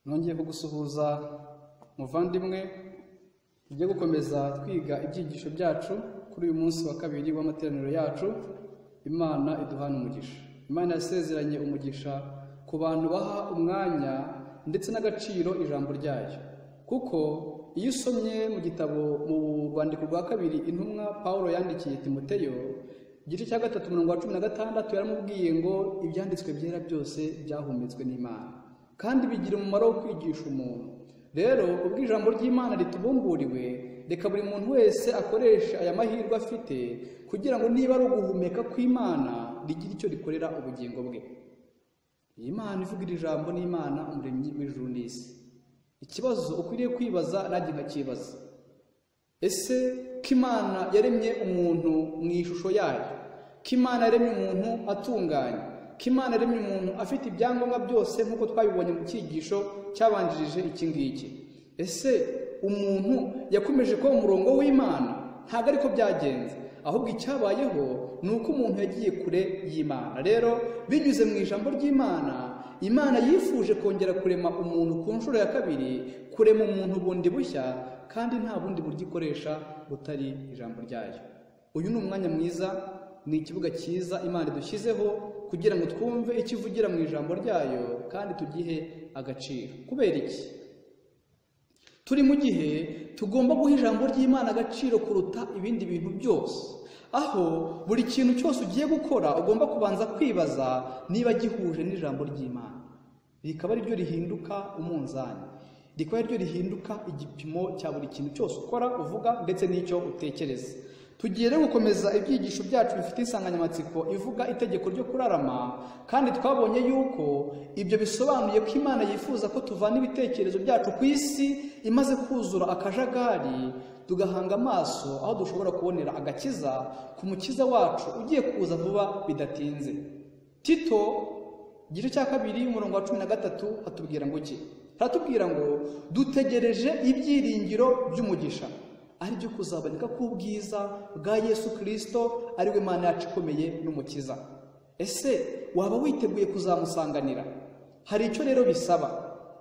Nongeye kugusuhuza muvandimwe, tugiye gukomeza twiga ibyigisho byacu kuri uyu munsi wa kabiri w'amateraniro yacu. Imana iduhana umugisha. Imana yasezeranye umugisha ku bantu baha umwanya ndetse n'agaciro ijambo ryayo, kuko iyo usomye mu gitabo mu rwandiko rwa kabiri intumwa Pawulo yandikiye Timoteyo, igice cya 3 umurongo wa 16, yaramubwiye ngo ibyanditswe byera byose byahumetswe n'Imana kandi bigira umumaro wo kwigisha umuntu. Rero ubwo ijambo ry'Imana ritubumburiwe, reka buri muntu wese akoreshe aya mahirwe afite kugira ngo niba ari uguhumeka kw'Imana rigire icyo rikorera ubugingo bwe. Iyi Mana ivuga iri jambo ni Imana umuremyi w'ijuru n'isi. Ikibazo ukwiriye kwibaza nanjye nkakibaza: ese ko Imana yaremye umuntu mu ishusho yayo, ko Imana yaremye umuntu atunganye, ko Imana yaremye umuntu afite ibyangombwa byose nk'uko twabibonye mu cyigisho cyabanjirije iki ngiki, ese umuntu yakomeje kuba umurongo w'Imana? Ntabwo ariko byagenze, ahubwo icyabayeho ni uko umuntu yagiye kure y'Imana. Rero binyuze mu ijambo ry'Imana, Imana yifuje kongera kurema umuntu ku nshuro ya kabiri, kurema umuntu bundi bushya, kandi nta bundi buryo ikoresha butari ijambo ryayo. Uyu ni umwanya mwiza, ni ikibuga cyiza Imana idushyizeho kugira ngo twumve icyo ivugira mu ijambo ryayo kandi tugihe agaciro. Kubera iki? Turi mu gihe tugomba guha ijambo ry'Imana agaciro kuruta ibindi bintu byose, aho buri kintu cyose ugiye gukora ugomba kubanza kwibaza niba gihuje n'ijambo ry'Imana, rikaba ari ryo rihinduka umunzani, rikaba ari ryo rihinduka igipimo cya buri kintu cyose ukora, uvuga ndetse n'icyo utekereza. Tugiye rero gukomeza ibyigisho byacu bifite insanganyamatsiko ivuga itegeko ryo kurarama, kandi twabonye yuko ibyo bisobanuye ko Imana yifuza ko tuvana ibitekerezo byacu ku isi imaze kuzura akajagari, tugahanga amaso aho dushobora kubonera agakiza ku mukiza wacu ugiye kuza vuba bidatinze. Tito igice cya 2 umurongo wa 13 hatubwira ngo iki? Haratubwira ngo dutegereje ibyiringiro by'umugisha, ari byo kuzaboneka k'ubwiza bwa Yesu Kristo, ari we Mana yacu ikomeye n'umukiza. Ese waba witeguye kuzamusanganira? Hari icyo rero bisaba.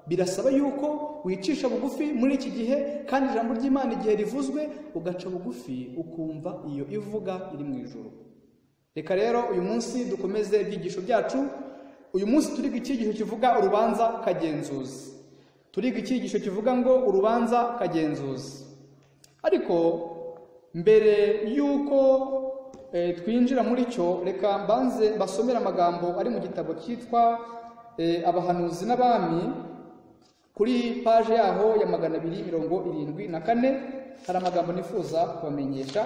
Birasaba yuko wicisha bugufi muri iki gihe, kandi ijambo ry'Imana igihe rivuzwe ugaca bugufi ukumva iyo ivuga iri mu ijuru. Reka rero uyu munsi dukomeze ibyigisho byacu. Uyu munsi turiga icyigisho kivuga urubanza kagenzuzi. Turiga icyigisho kivuga ngo urubanza kagenzuzi. Ariko mbere yuko twinjira muri cyo, reka mbanze basomera amagambo ari mu gitabo cyitwa Abahanuzi n'Abami, kuri paje yaho ya 274. Hari amagambo nifuza kubamenyesha,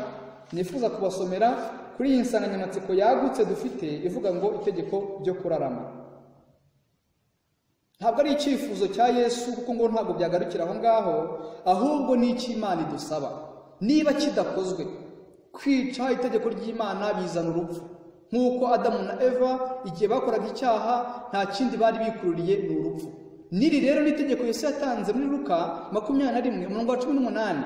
nifuza kubasomera kuri iyi nsanganyamatsiko yagutse dufite ivuga ngo itegeko ryo kurarama. Ntabwo ari icyifuzo cya Yesu, kuko ngo ntabwo byagarukira aho ngaho, ahubwo ni icy'Imana idusaba. Niba kidakozwe, kwica itegeko ry'Imana bizana urupfu, nk'uko Adamu na Eva igihe bakoraga icyaha nta kindi bari bikururiye ni urupfu. N'iri rero ni itegeko Yesu yatanze muri Luka 21 umurongo wa 18,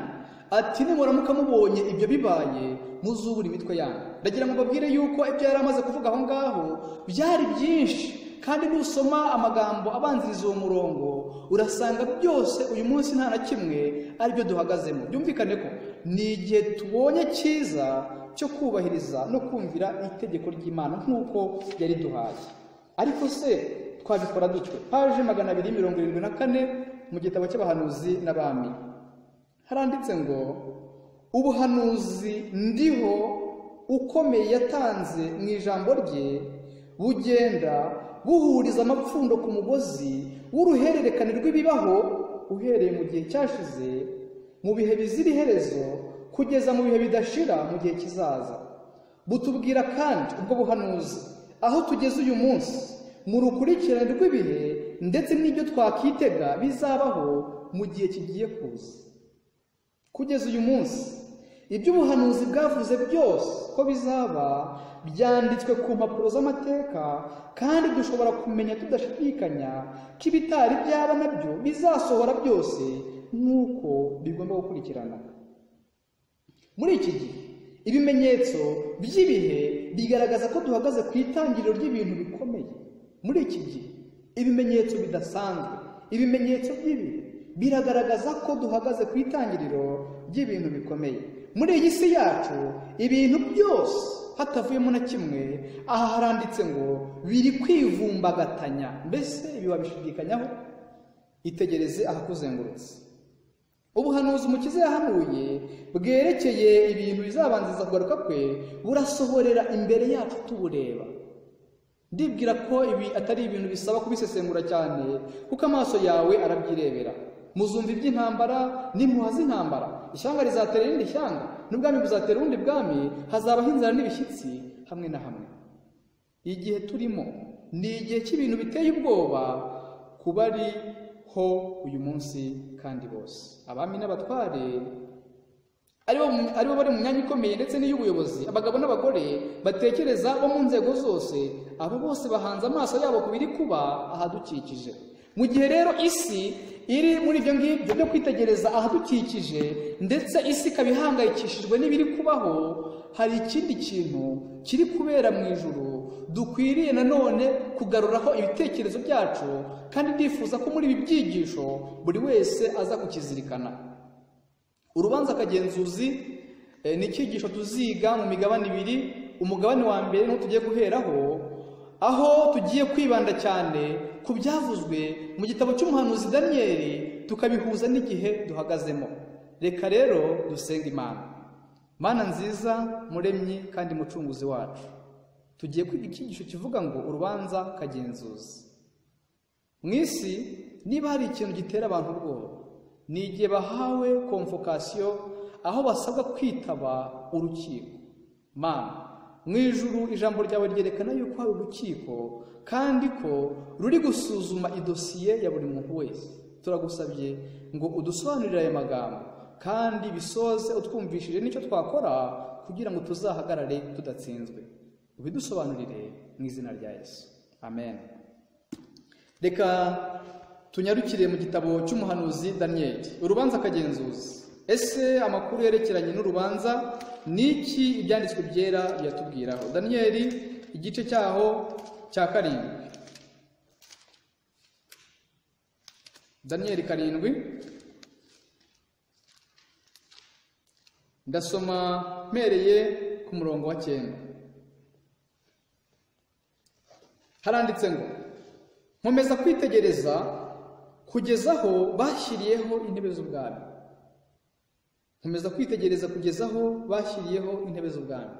ati nimuramuka mubonye ibyo bibaye muzubura imitwe yanyu. Ndagira ngo mbabwire yuko ibyo yari amaze kuvuga aho ngaho byari byinshi, kandi nusoma amagambo abanziriza uwo murongo urasanga byose uyu munsi nta na kimwe aribyo duhagazemo. Byumvikane ko ni igihe tubonye cyiza cyo kubahiriza no kumvira itegeko ry'Imana nk'uko yariduhaye. Ariko se twabikora dutyo? Paje 274 mu gitabo cy'Abahanuzi n'Abami haranditse ngo ubuhanuzi ndiho ukomeye yatanze mu ijambo rye bugenda buhuriza amapfundo ku mugozi w'uruhererekane rw'ibibaho uhereye mu gihe cyashize, mu bihe bizira iherezo, kugeza mu bihe bidashira mu gihe kizaza. Butubwira kandi ubwo buhanuzi aho tugeze uyu munsi mu rukurikirane rw'ibihe ndetse n'ibyo twakitega bizabaho mu gihe kigiye kuza. Kugeza uyu munsi ibyo ubuhanuzi bwavuze byose ko bizaba byanditswe ku mpapuro z'amateka, kandi dushobora kumenya tudashidikanya ko ibitari byaba nabyo bizasohora byose nk'uko bigomba gukurikirana. Muri iki gihe ibimenyetso by'ibihe bigaragaza ko duhagaze ku itangiriro ry'ibintu bikomeye. Muri iki gihe ibimenyetso bidasanzwe, Ibimenyetso by'ibi biragaragaza ko duhagaze ku itangiriro ry'ibintu bikomeye. Muri iyi si yacu ibintu byose hatavuyemo na kimwe, aha haranditse ngo biri kwivumbagatanya. Mbese ibi wabishidikanyaho? Itegereze ahakuzengurutse. Ubuhanuzi Umukiza yahanuye bwerekeye ibintu bizabanziriza kugaruka kwe burasohorera imbere yacu tubureba. Ndibwira ko ibi atari ibintu bisaba kubisesengura cyane, kuko amaso yawe arabyirebera. Muzumva iby'intambara n'impuha z'intambara, ishyanga rizatera irindi shyanga, n'ubwami buzatera ubundi bwami, hazabaho inzara n'ibishyitsi hamwe na hamwe. Igihe turimo ni igihe cy'ibintu biteye ubwoba ku bariho uyu munsi kandi bose. Abami n'abatware aribo bari mu myanya ikomeye ndetse n'iy'ubuyobozi, abagabo n'abagore batekereza bo mu nzego zose, abo bose bahanze amaso yabo ku biri kuba ahadukikije. Mu gihe rero isi iri muri ibyo ngibyo byo kwitegereza ahadukikije, ndetse isi ikaba ihangayikishijwe n'ibiri kubaho, hari ikindi kintu kiri kubera mu ijuru dukwiriye nanone kugaruraho ibitekerezo byacu, kandi ndifuza ko muri ibi byigisho buri wese aza kukizirikana. Urubanza kagenzuzi ni icyigisho tuziga mu migabane ibiri. Umugabane wa mbere niwo tugiye guheraho, aho tugiye kwibanda cyane ku byavuzwe mu gitabo cy'umuhanuzi Daniyeli, tukabihuza n'igihe duhagazemo. Reka rero dusenga Imana. Mana nziza, muremyi kandi mucunguzi wacu, tugiye kwiga icyigisho kivuga ngo urubanza kagenzuzi. Mu isi niba hari ikintu gitera abantu ubwoba, ni igihe bahawe konvokasiyo, aho basabwa kwitaba urukiko. Mana, mu ijuru ijambo ryawe ryerekana yuko hari urukiko, kandi ko ruri gusuzuma idosiye ya buri muntu wese. Turagusabye ngo udusobanurire aya magambo, kandi bisoze utwumvishije n'icyo twakora kugira ngo tuzahagarare tudatsinzwe. Ubidusobanurire mu izina rya Yesu, amen. Reka tunyarukire mu gitabo cy'umuhanuzi Daniyeli, urubanza kagenzuzi. Ese amakuru yerekeranye n'urubanza ni iki ibyanditswe byera byatubwiraho? Daniyeli igice cyaho cya 7. Daniyeli 7, ndasoma mpereye ku murongo wa 9. Haranditse ngo: nkomeza kwitegereza kugeza aho bashyiriyeho intebe z'ubwami. Nkomeza kwitegereza kugeza aho bashyiriyeho intebe z'ubwami.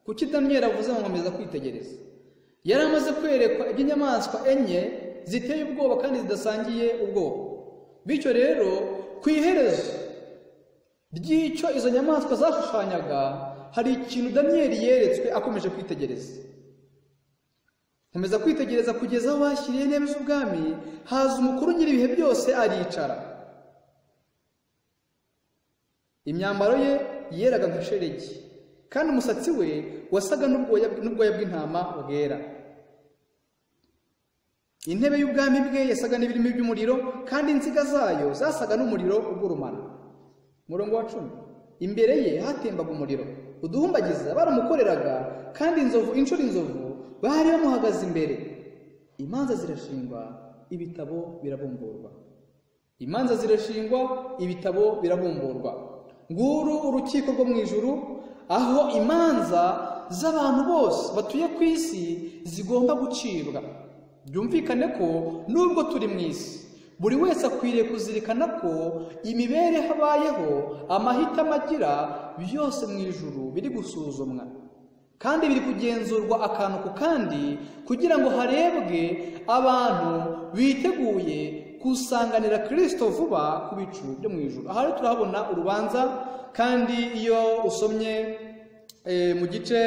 Kuki Daniyeli avuze ngo nkomeza kwitegereza? Yari amaze kwerekwa iby'inyamaswa enye ziteye ubwoba kandi zidasangiye ubwoba. Bityo rero ku iherezo ry'icyo izo nyamaswa zashushanyaga, hari ikintu Daniyeli yeretswe akomeje kwitegereza. Nkomeza kwitegereza kugeza aho bashyiriye intebe z'ubwami, haza umukuru nyir'ibihe byose aricara. Imyambaro ye yeraga nka shelegi, kandi umusatsi we wasaga n'ubwoya bw'intama bwera. Intebe y'ubwami bwe yasaga n'ibirimi by'umuriro, kandi inziga zayo zasaga n'umuriro ugurumana. Murongo wa 10, imbere ye hatembaga umuriro, uduhumbagiza baramukoreraga, kandi inzovu inshuro inzovu bari bamuhagaze imbere. Imanza zirashingwa, ibitabo birabumburwa. Imanza zirashingwa, ibitabo birabumburwa. Nguru urukiko rwo mu ijuru, aho imanza z'abantu bose batuye ku isi zigomba gucibwa. Byumvikane ko nubwo turi mu isi, buri wese akwiriye kuzirikana ko imibereho abayeho, amahitamo agira, byose mu ijuru biri gusuzumwa kandi biri kugenzurwa akantu ku kandi, kugira ngo harebwe abantu biteguye gusanganira Kristo vuba ku bicu byo mu ijuru. Aha rero turahabona urubanza, kandi iyo usomye mu gice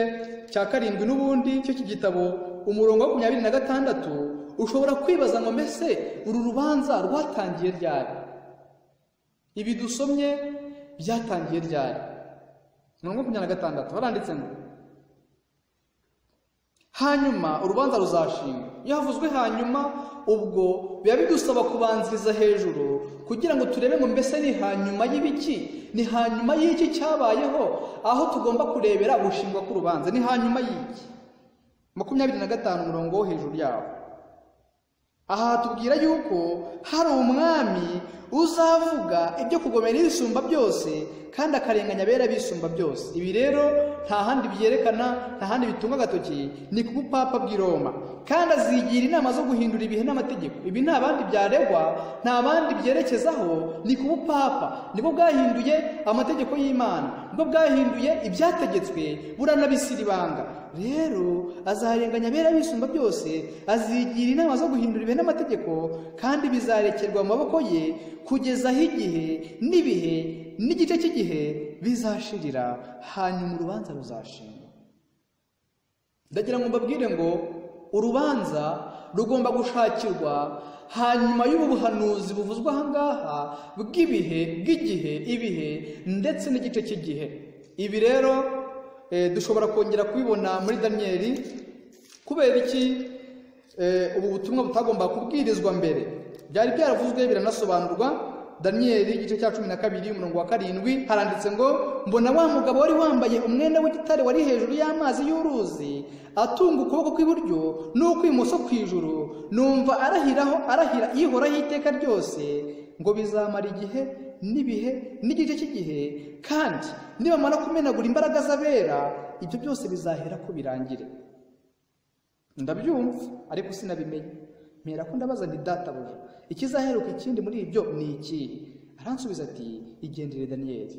cya 7 n'ubundi cyo gitabo umurongo wa 26, ushobora kwibaza ngo mbese uru rubanza rwatangiye ryari? Ibi dusomye byatangiye ryari? Umurongo wa 26 baranditse ngo: hanyuma urubanza ruzashingwa. Iyo havuzwe hanyuma, ubwo biba bidusaba kubanziriza hejuru kugira ngo turebe ngo mbese ni hanyuma y'ibiki, ni hanyuma y'iki cyabayeho, aho tugomba kurebera gushingwa k'urubanza ni hanyuma y'iki. 25 umurongo wo hejuru yawo Aha tubwira yuko hari umwami uzavuga ibyo kugomera Isumba byose kandi akarenganya abera bisumba byose. Ibi rero nta handi byerekana, nta handi bitunga agatoki, ni ku bupapa bw'i Roma. Kandi azigira inama zo guhindura ibihe n'amategeko. Ibi nta bandi byaregwa, nta bandi byerekezaho, ni ku bupapa. Nibwo bwahinduye amategeko y'Imana, nibwo bwahinduye ibyategetswe, buranabisiribanga. Rero azarenganya abera bisumba byose, azigira inama zo guhindura ibihe n'amategeko, kandi bizarekerwa mu maboko ye kugeza aho igihe n'ibihe n'igice cy'igihe bizashirira, hanyuma urubanza ruzashingwa. Ndagira ngo mbabwire ngo urubanza rugomba gushakirwa hanyuma y'ubu buhanuzi buvuzwa aha ngaha bw'ibihe, bw'igihe, ibihe ndetse n'igice cy'igihe. Ibi rero dushobora kongera kubibona muri Daniyeli. Kubera iki ubu butumwa butagomba kubwirizwa mbere? Byari byaravuzwe biranasobanurwa. Daniyeli igice cya 12 umurongo wa 7 haranditse ngo: mbona wa mugabo wari wambaye umwenda w'igitare wari hejuru y'amazi y'uruzi, atunga ukuboko kw'iburyo n'ukw'imoso kw'ijuru, numva arahiraho arahira ihoraho iteka ryose ngo bizamara igihe n'ibihe n'igice cy'igihe, kandi nibamara kumenagura imbaraga z'abera ibyo byose bizahera ko birangire. Ndabyumva ariko sinabimenye. Mpera ko ndabaza nti: databuja, ikizaheruka ikindi muri ibyo ni iki? Aransubiza ati: igendere Daniyeli,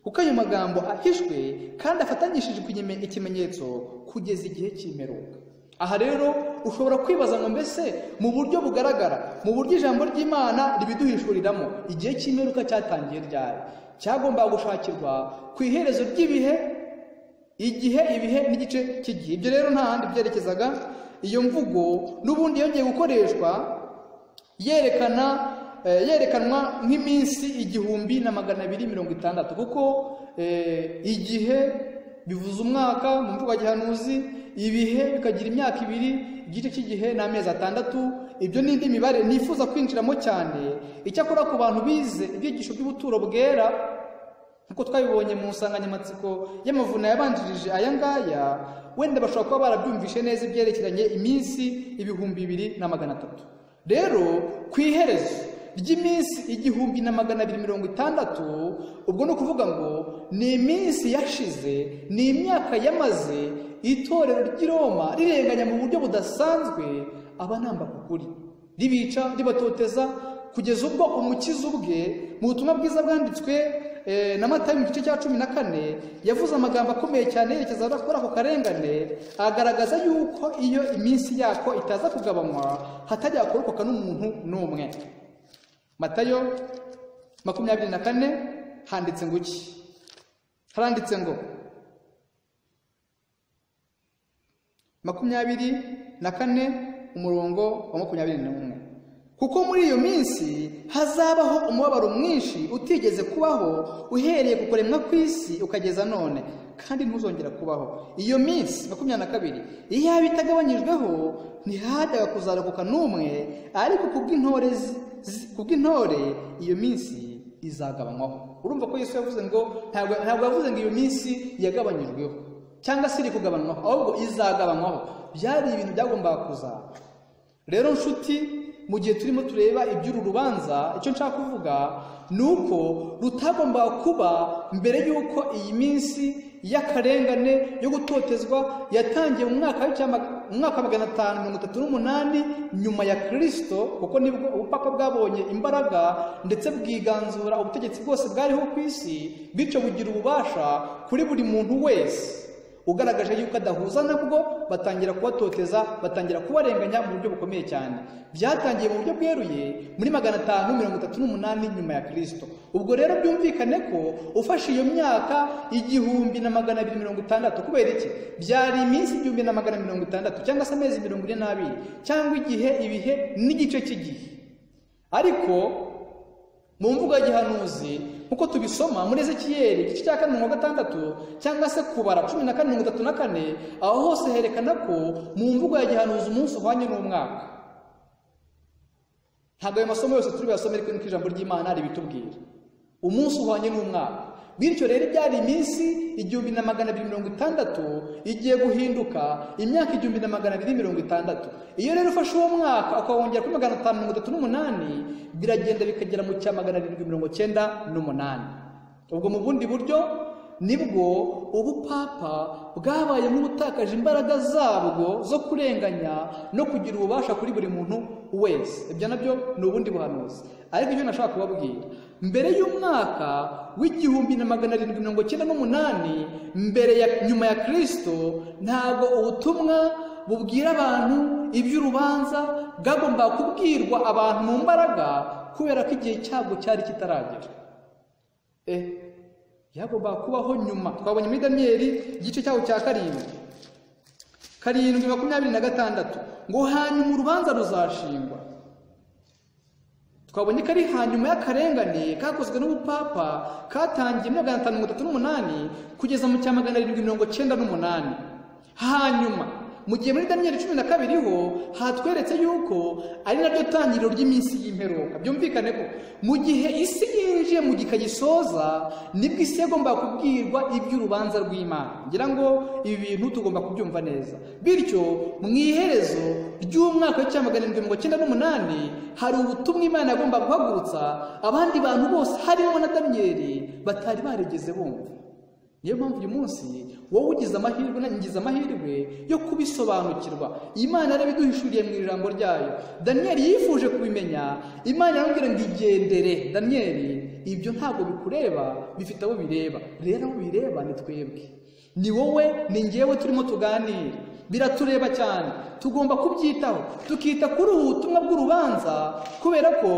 kuko ayo magambo ahishwe kandi afatanyishijwe ikimenyetso kugeza igihe cy'imperuka. Aha rero ushobora kwibaza ngo mbese mu buryo bugaragara, mu buryo ijambo ry'Imana ribiduhishuriramo, igihe cy'imperuka cyatangiye ryari? Cyagombaga gushakirwa ku iherezo ry'ibihe, igihe, ibihe n'igice cy'igihe. Ibyo rero nta handi byerekezaga. Iyo mvugo n'ubundi yongeye gukoreshwa yerekana yerekanwa nk'iminsi 1260, kuko igihe bivuze umwaka mu mvugo ya gihanuzi, ibihe bikagira imyaka 2, igice cy'igihe n'amezi 6. Ibyo n'indi mibare nifuza kwinjiramo cyane. Icyakora ku bantu bize ibyigisho by'ubuturo bwera, nkuko twabibonye mu nsanganyamatsiko y'amavuna yabanjirije aya ngaya, wenda bashobora kuba barabyumvishe neza ibyerekeranye iminsi 2300. Rero ku iherezo ry'iminsi 1260, ubwo ni ukuvuga ngo ni iminsi yashize, ni imyaka yamaze itorero ry'i Roma rirenganya mu buryo budasanzwe abanamba ku kuri, ribica, ribatoteza, kugeza ubwo Umukiza ubwe mu butumwa bwiza bwanditswe na Matayo mu gice cya 14 yavuze amagambo akomeye cyane yerekeza kuri ako karengane, agaragaza yuko iyo iminsi yako itaza kugabanywa hatajya kurokoka n'umuntu n'umwe. Matayo 24 handitse ngo iki? Haranditse ngo 24 umurongo wa 21: kuko muri iyo minsi hazabaho umubabaro mwinshi utigeze kubaho uhereye ku kuremwa kw'isi ukageza none, kandi ntuzongera kubaho. Iyo minsi 22 iyaba itagabanyijweho ntihajyaga kuzarokoka n'umwe, ariko kubw'intore iyo minsi izagabanywaho. Urumva ko Yesu yavuze ngo ntabwo yavuze ngo iyo minsi yagabanyijweho cyangwa se iri kugabanywaho, ahubwo izagabanywaho. Byari ibintu byagombaga kuzaba. Rero nshuti, mu gihe turimo tureba iby'uru rubanza, icyo nshaka kuvuga ni uko rutagombaga kuba mbere y'uko iyi minsi y'akarengane yo gutotezwa yatangiye mu mwaka 538 nyuma ya Kristo, kuko nibwo ubupapa bwabonye imbaraga ndetse bwiganzura ubutegetsi bwose bwariho ku isi, bityo bugira ububasha kuri buri muntu wese ugaragaje yuko adahuza nabwo. Batangira kubatoteza, batangira kubarenganya mu buryo bukomeye cyane. Byatangiye mu buryo bweruye muri 538 nyuma ya Kristo. Ubwo rero byumvikane ko ufashe iyo myaka 1260, kubera iki? Byari iminsi 1260 cyangwa se amezi 42, cyangwa igihe, ibihe n'igice cy'igihe. Ariko mu mvugo ya gihanuzi nkuko tubisoma muri Ezekiyeli igice cya 4:6 cyangwa se Kubara 14:34, aho hose herekana ko mu mvugo ya gihanuzi umunsi uhwanye n'umwaka. Ntabwo ayo masomo yose turi buyasome, ariko niko ijambo ry'Imana ribitubwira. Umunsi uhwanye n'umwaka. Bityo rero ibyari iminsi 1260 igiye guhinduka imyaka 1260. Iyo rero ufashe uwo mwaka ukawongera kuri 538 biragenda bikagera mu cya 798. Ubwo mu bundi buryo nibwo ubupapa bwabaye nk'ubutakaje imbaraga zabwo zo kurenganya no kugira ububasha kuri buri muntu wese. Ibyo nabyo ni ubundi buhanuzi. Ariko icyo nashaka kubabwira, mbere y'umwaka w'1798 mbere ya nyuma ya Kristo, ntabwo ubutumwa bubwira abantu iby'urubanza bwagomba kubwirwa abantu mu mbaraga, kubera ko igihe cyabwo cyari kitaragera. Byagomba kubaho nyuma. Twabonye muri Daniyeli igice cyaho cya 7:26 ngo hanyuma urubanza ruzashingwa. Twabonye ko ari hanyuma y'akarengane kakozwe n'ubupapa katangiye muri 538 kugeza mu cya 798. Hanyuma mu gihe muri Daniyeli 12 ho hatweretse yuko ari naryo tangiriro ry'iminsi y'imperuka. Byumvikane ko mu gihe isi yinjiye mu gika gisoza, nibwo isi yagomba kubwirwa iby'urubanza rw'Imana. Ngira ngo ibi bintu tugomba kubyumva neza. Bityo mu iherezo ry'umwaka wa 798 hari ubutumwa Imana yagomba guhagurutsa abandi bantu bose harimo na Daniyeli batari barigeze bumva. Niyo mpamvu uyu munsi wowe ugize amahirwe nanjye ngize amahirwe yo kubisobanukirwa. Imana yarabiduhishuriye mu ijambo ryayo. Daniyeli yifuje kubimenya, Imana yaramubwira ngo igendere Daniyeli, ibyo ntabwo bikureba, bifite abo bireba. Rero abo bireba ni twebwe, ni wowe, ni njyewe turimo tuganira, biratureba cyane. Tugomba kubyitaho, tukita kuri ubu butumwa bw'urubanza, kubera ko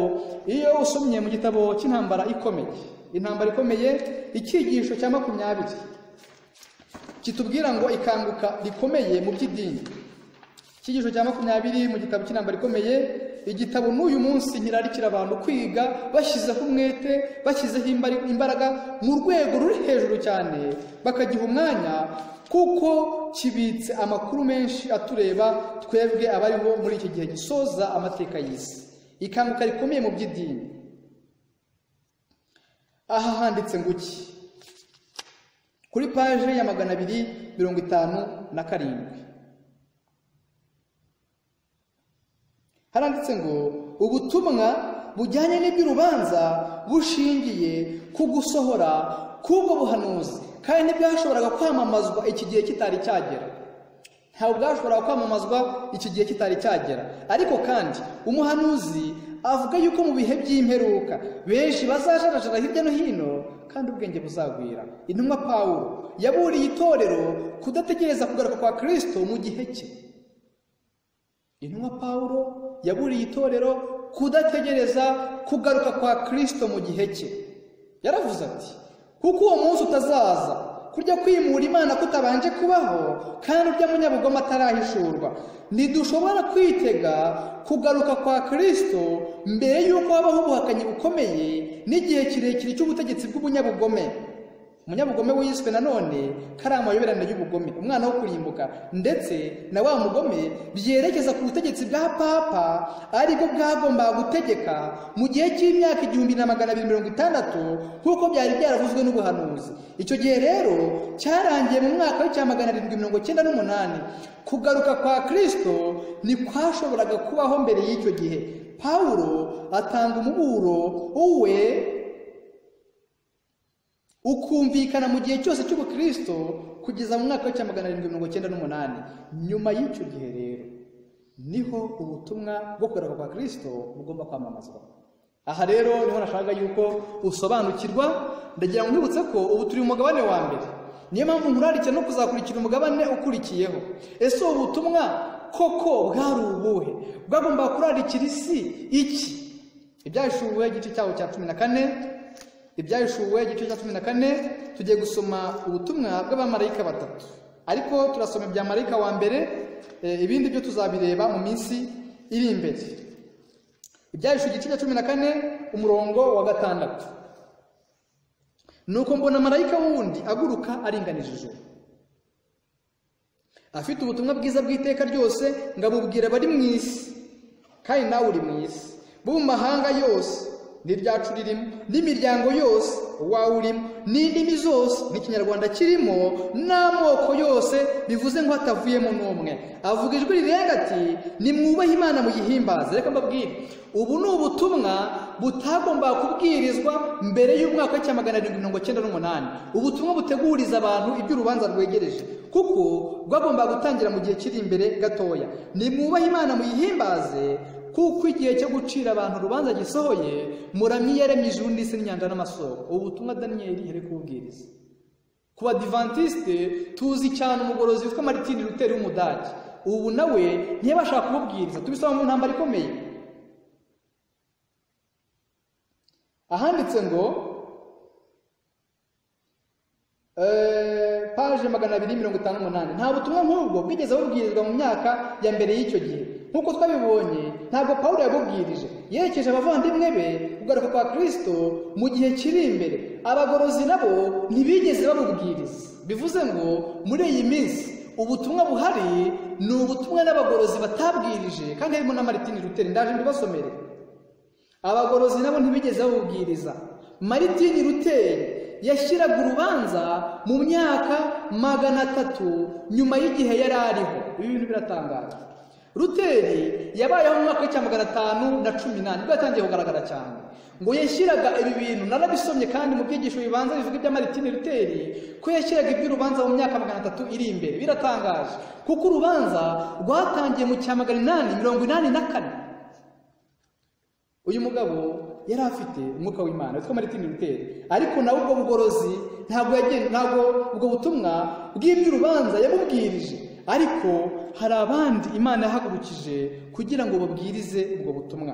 iyo usomye mu gitabo cy'intambara ikomeye, intambara ikomeye icyigisho cya 20 kitubwira ngo ikanguka rikomeye mu by'idini. Icyigisho cya 20 mu gitabo cy'intambara ikomeye, igitabo n'uyu munsi nkirarikira abantu kwiga bashyizeho umwete, bashyizeho imbaraga mu rwego ruri hejuru cyane, bakagiha umwanya, kuko kibitse amakuru menshi atureba twebwe abariho muri iki gihe gisoza amateka y'isi. Ikanguka rikomeye mu by'idini. Aha handitse nguki kuri paje ya 257 haranditse ngo ubutumwa bujyanye n'iby'urubanza bushingiye ku gusohora k'ubwo buhanuzi, kandi ntibwashoboraga kwamamazwa iki gihe kitari cyagera. Ntabwo bwashoboraga kwamamazwa iki gihe kitari cyagera. Ariko kandi umuhanuzi avuga yuko mu bihe by'imperuka benshi bazajarajara hirya no hino kandi ubwenge buzagwira. Intumwa Pawulo yaburiye itorero kudategereza kugaruka kwa Kristo mu gihe cye. Intumwa Pawulo yaburiye itorero kudategereza kugaruka kwa Kristo mu gihe cye. Yaravuze ati kuko uwo munsi utazaza kurya kwimura Imana kutabanje kubaho, kandi urya munyabugome atarahishurwa. Ntidushobora kwitega kugaruka kwa Kristo mbere y'uko habaho ubuhakanyi bukomeye n'igihe kirekire cy'ubutegetsi bw'ubunyabugome. Umunyabugome wiswe nanone kari amayoberane y'ubugome, umwana wo kurimbuka, ndetse na wa mugome byerekeza ku butegetsi bwa papa, aribwo bwagombaga gutegeka mu gihe cy'imyaka 1260 nk'uko byari byaravuzwe n'ubuhanuzi. Icyo gihe rero cyarangiye mu mwaka wa 798. Kugaruka kwa Kristo ntikwashoboraga kubaho mbere y'icyo gihe. Pawulo atanga umuburo uwe ukumvikana mu gihe cyose cy'ubukristo kugeza mu mwaka wa 798. Nyuma y'icyo gihe rero niho ubutumwa bwo kugaruka kwa Kristo bugomba kwamamazwa. Aha rero niho nashaka yuko usobanukirwa. Ndagira ngo nkwibutse ko ubu turi mu mugabane wa mbere. Niyo mpamvu nkurarikira no kuzakurikira umugabane ukurikiyeho. Ese ubu butumwa koko bwari ubuhe? Bwagomba kurarikira isi iki? Ibyahishuwe igice cyawo cya 14, Ibyahishuwe igice cya 14, tugiye gusoma ubutumwa bw'abamarayika batatu. Ariko turasoma ibya marayika wa mbere, ibindi byo tuzabireba mu minsi iri imbere. Ibyahishuwe igice cya 14 umurongo wa 6. Nuko mbona marayika wundi aguruka aringanije ijuru, afite ubutumwa bwiza bw'iteka ryose, ngo abubwire abari mu isi, kandi nawe uri mu isi, bo mu mahanga yose n'iryacu ririmo, n'imiryango yose wawe urimo, n'indimi zose n'Ikinyarwanda kirimo, n'amoko yose, bivuze ngo hatavuyemo n'umwe. Avuga ijwi rirenga ati nimwubahe Imana muyihimbaze. Reka mbabwire, ubu ni ubutumwa butagombaga kubwirizwa mbere y'umwaka wa 798. Ubutumwa buteguriza abantu iby'urubanza rwegereje, kuko bwagombaga gutangira mu gihe kiri imbere gatoya. Nimwubahe Imana muyihimbaze, kuko igihe cyo gucira abantu urubanza gisohoye, muramye yaremye ijuru n'isi n'inyanja n'amasoko. Ubu butumwa Daniyeli yari kububwiriza. Ku Badivantiste tuzi cyane umugorozi witwa Martin Luther w'Umudage. Ubu nawe ntiyabasha kububwiriza, tubisoma mu ntambara ikomeye. Ahanditse ngo page 258, nta butumwa nk'ubwo bwigeze bubwirizwa mu myaka ya mbere y'icyo gihe. Nk'uko twabibonye, ntabwo Pawulo yabubwirije, yerekeje abavandimwe be kugaruka kwa Kristo mu gihe kiri imbere. Abagorozi nabo ntibigeze babubwiriza. Bivuze ngo muri iyi minsi ubutumwa buhari ni ubutumwa n'abagorozi batabwirije, kandi harimo na Martin Luther. Ndaje mbibasomere. Abagorozi nabo ntibigeze babubwiriza. Martin Luther yashyiraga urubanza mu myaka 300 nyuma y'igihe yari ariho. Ibi bintu biratangaje. Luther yabayeho mu mwaka wa 518, nibwo yatangiye kugaragara cyane. Ngo yashyiraga ibi bintu, narabisomye kandi mu byigisho bibanza bivuga ibya Martin Luther, ko yashyiraga iby'urubanza mu myaka 300 iri imbere. Biratangaje, kuko urubanza rwatangiye mu cya 884. Uyu mugabo yari afite umwuka w'Imana witwa Martin Luther, ariko nawe ubwo bugorozi ntabwo ubwo butumwa bw'iby'urubanza yabubwirije. Ariko hari abandi Imana yahagurukije kugira ngo babwirize ubwo butumwa.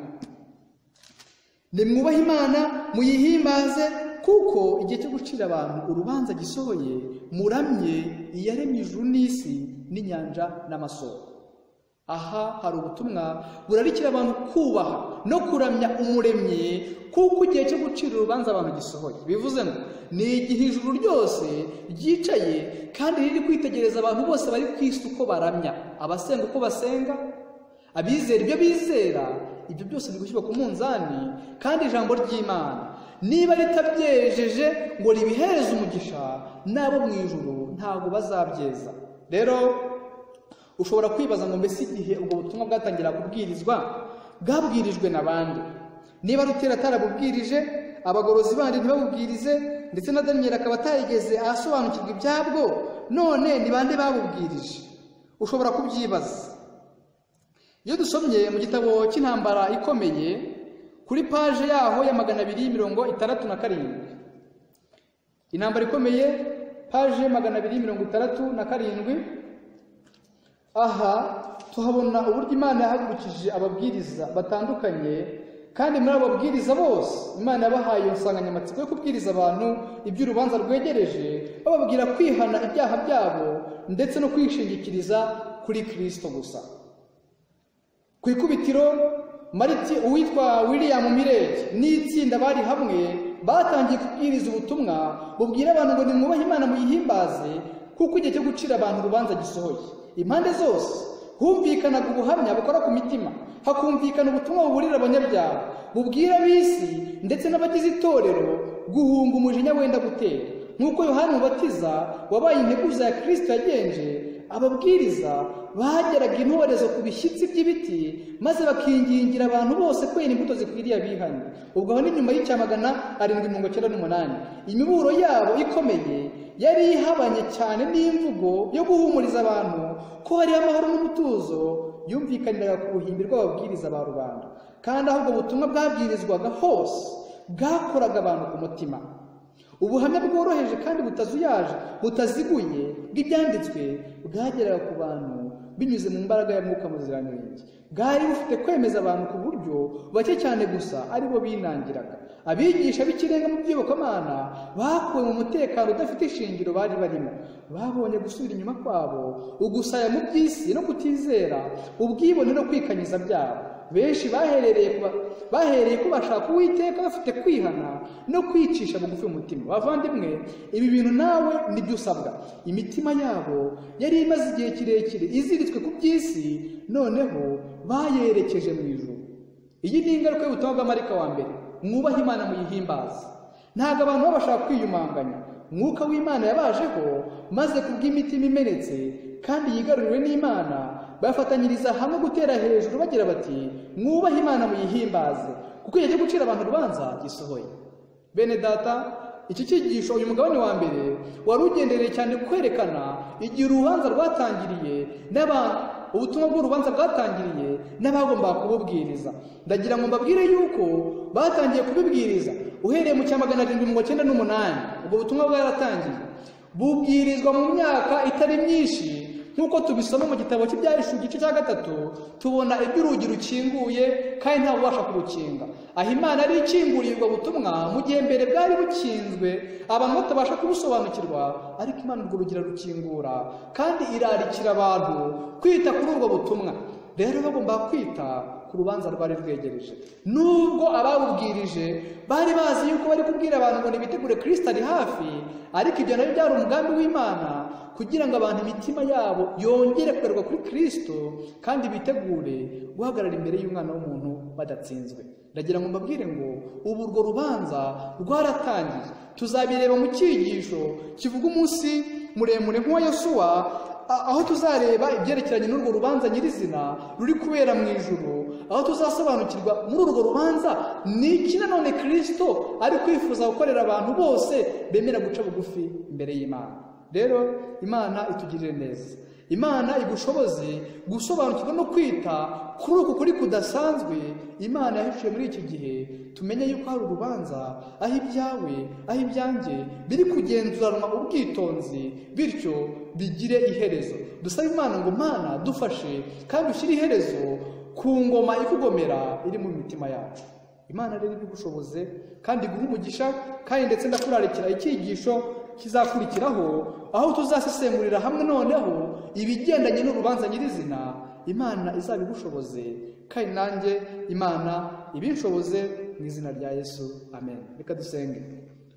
Nimwubahe Imana muyihimbaze, kuko igihe cyo gucira abantu urubanza gisohoye, muramye iyaremye ijuru n'isi n'inyanja n'amasoko. Aha hari ubutumwa burarikira abantu kubaha no kuramya Umuremyi, kuko igihe cyo gucira urubanza abantu gisohoye. Bivuze ngo ni igihe ijuru ryose ryicaye kandi riri kwitegereza abantu bose bari ku isi uko baramya, abasenga uko basenga, abizera ibyo bizera. Ibyo byose biri gushyirwa ku munzani, kandi ijambo ry'Imana niba ritabyejeje ngo ribihereze umugisha, n'abo mu ijuru ntabwo bazabyeza. Rero ushobora kwibaza ngo mbese igihe ubwo butumwa bwatangira kubwirizwa bwabwirijwe n'abandi? Niba Luther atarabubwirije, abagorozi bandi ntibabubwirize, ndetse na Daniel akaba atarigeze asobanukirwa ibyabwo, none ni bande babubwirije? Ushobora kubyibaza. Iyo dusomye mu gitabo cy'intambara ikomeye kuri page yaho ya 267, intambara ikomeye page 267, aha tuhabona uburyo Imana yahagurukije ababwiriza batandukanye, kandi muri abo babwiriza bose Imana yabahaye insanganyamatsiko yo kubwiriza abantu iby'urubanza rwegereje, bababwira kwihana ibyaha byabo ndetse no kwishingikiriza kuri Kristo gusa. Ku ikubitiro uwitwa William Mirage n'itsinda bari hamwe batangiye kubwiriza ubutumwa bubwira abantu ngo nimwubahe Imana muyihimbaze, kuko igihe cyo gucira abantu urubanza gisohoye. Impande zose humvikanaga ubuhamya bukora ku mitima, hakumvikana ubutumwa buburira abanyabyaha, bubwira ab'isi ndetse n'abagize itorero guhunga umujinya wenda gutera. Nk'uko Yohana Umubatiza wabaye integuza ya Kristo yagenje, ababwiriza bageraga intorezo ku bishyitsi by'ibiti, maze bakingingira abantu bose kwera imbuto zikwiriye abihanye. Ubwo aho ni nyuma y'icya 798. Imiburo yabo ikomeye yari ihabanye cyane n'imvugo yo guhumuriza abantu ko hari amahoro n'umutuzo yumvikaniraga ku ruhimbi rw'ababwiriza ba rubanda. Kandi aho ubwo butumwa bwabwirizwaga hose bwakoraga abantu ku mutima. Ubuhamya bworoheje kandi butazuyaje butaziguye bw'ibyanditswe bwageraga ku bantu binyuze mu mbaraga ya Mwuka Muziranenge. Bwari bufite kwemeza abantu ku buryo bake cyane gusa aribo binangiraga. Abigisha b'ikirenga mu by'iyobokamana bakuwe mu mutekano udafite ishingiro bari barimo. Babonye gusubira inyuma kwabo, ugusaya mu by'isi no kutizera, ubwibone no kwikanyiza byabo. Benshi bahereye ko bashaka Uwiteka bafite kwihana no kwicisha bugufi umutima. Bavandimwe, ibi bintu nawe nibyo usabwa. Imitima yabo yari imaze igihe kirekire iziritswe ku by'isi, noneho bayerekeje mu ijuru. Iyi ni ingaruka y'ubutumwa bwa Marika wa mbere. Mwubahe Imana muyihimbaze. Ntabwo abantu babashaka kwiyumanganya. Mwuka w'Imana yabajeho, maze kubw'imitima imenetse kandi yigaruriwe n'Imana, bafatanyiriza hamwe gutera hejuru bagira bati: mwubahe Imana muyihimbaze, kuko igihe cyo gucira abantu urubanza gisohoye. Bene data, iki cyigisho, uyu mugabane wa mbere wari ugendereye cyane kwerekana igihe urubanza rwatangiriye n'abantu, ubutumwa bw'urubanza bwatangiriye n'abagombaga kububwiriza. Ndagira ngo mbabwire yuko batangiye kubibwiriza uhereye mu cya 798. Ubwo butumwa bwaratangiye bubwirizwa mu myaka itari myinshi, nk'uko tubisoma mu gitabo cy'Ibyahishuwe igice cya 3, tubona iby'urugi rukinguye kandi nta ubasha kurukinga. Aho Imana ari ikinguriye ubwo butumwa mu gihe mbere bwari bukinzwe, abantu batabasha kubusobanukirwa, ariko Imana urwo rugi irarukingura kandi irarikira abantu kwita kuri ubwo butumwa. Rero bagomba kwita ku rubanza rwari rwegereje. Nubwo ababubwirije bari bazi yuko bari kubwira abantu ngo nibitegure Kristo ari hafi, ariko ibyo nabyo byari umugambi w'Imana kugira ngo abantu imitima yabo yongere kugaruka kuri Kristo kandi bitegure guhagarara imbere y'Umwana w'umuntu badatsinzwe. Ndagira ngo mbabwire ngo ubu urwo rubanza rwaratangiye. Tuzabireba mu cyigisho kivuga umunsi muremure nk'uwa Yosuwa, aho tuzareba ibyerekeranye n'urwo rubanza nyirizina ruri kubera mu ijuru, aho tuzasobanukirwa muri urwo rubanza ni iki nanone Kristo ari kwifuza gukorera abantu bose bemera guca bugufi imbere y'Imana. Rero Imana itugirire neza, Imana igushoboze gusobanukirwa no kwita kuri uku kuri kudasanzwe Imana yahishuye muri iki gihe. Tumenye yuko hari urubanza aho ibyawe, aho ibyanjye biri kugenzuranwa ubwitonzi, bityo bigire iherezo. Dusabe Imana ngo Mana dufashe kandi ushyire iherezo ku ngoma ikugomera iri mu mitima yacu. Imana rero ibigushoboze kandi iguhe umugisha, kandi ndetse ndakurarikira icyigisho kizakurikiraho, aho tuzasesengurira hamwe noneho ibigendanye n'urubanza nyirizina. Imana izabigushoboze kandi nanjye Imana ibinshoboze mu izina rya Yesu, amen. Reka dusenge.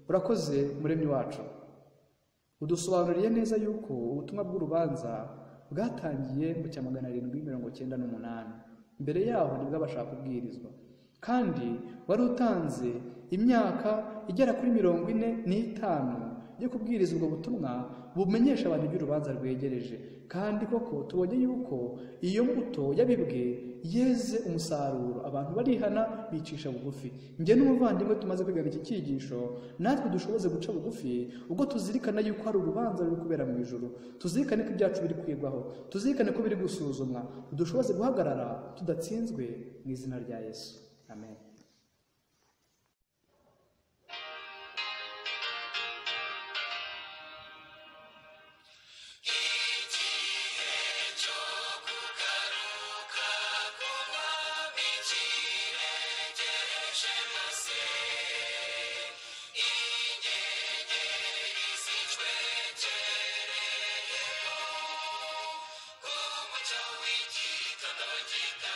Urakoze Muremyi wacu, udusobanuriye neza yuko ubutumwa bw'urubanza bwatangiye mu cya 798. Mbere yaho nibwo abashaka kubwirizwa, kandi wari utanze imyaka igera kuri 45 yo kubwiriza ubwo butumwa bumenyesha abantu iby'urubanza rwegereje. Kandi koko tubonye yuko iyo mbuto yabibwe yeze umusaruro, abantu barihana bicisha bugufi. Njye n'umuvandimwe tumaze kwigana iki cyigisho, natwe dushoboze guca bugufi ubwo tuzirikana yuko hari urubanza ruri kubera mu ijuru, tuzirikane ko ibyacu biri kwigwaho, tuzirikane ko biri gusuzumwa, dushoboze guhagarara tudatsinzwe mu izina rya Yesu, amen. Umucyo w'igitondo gitanga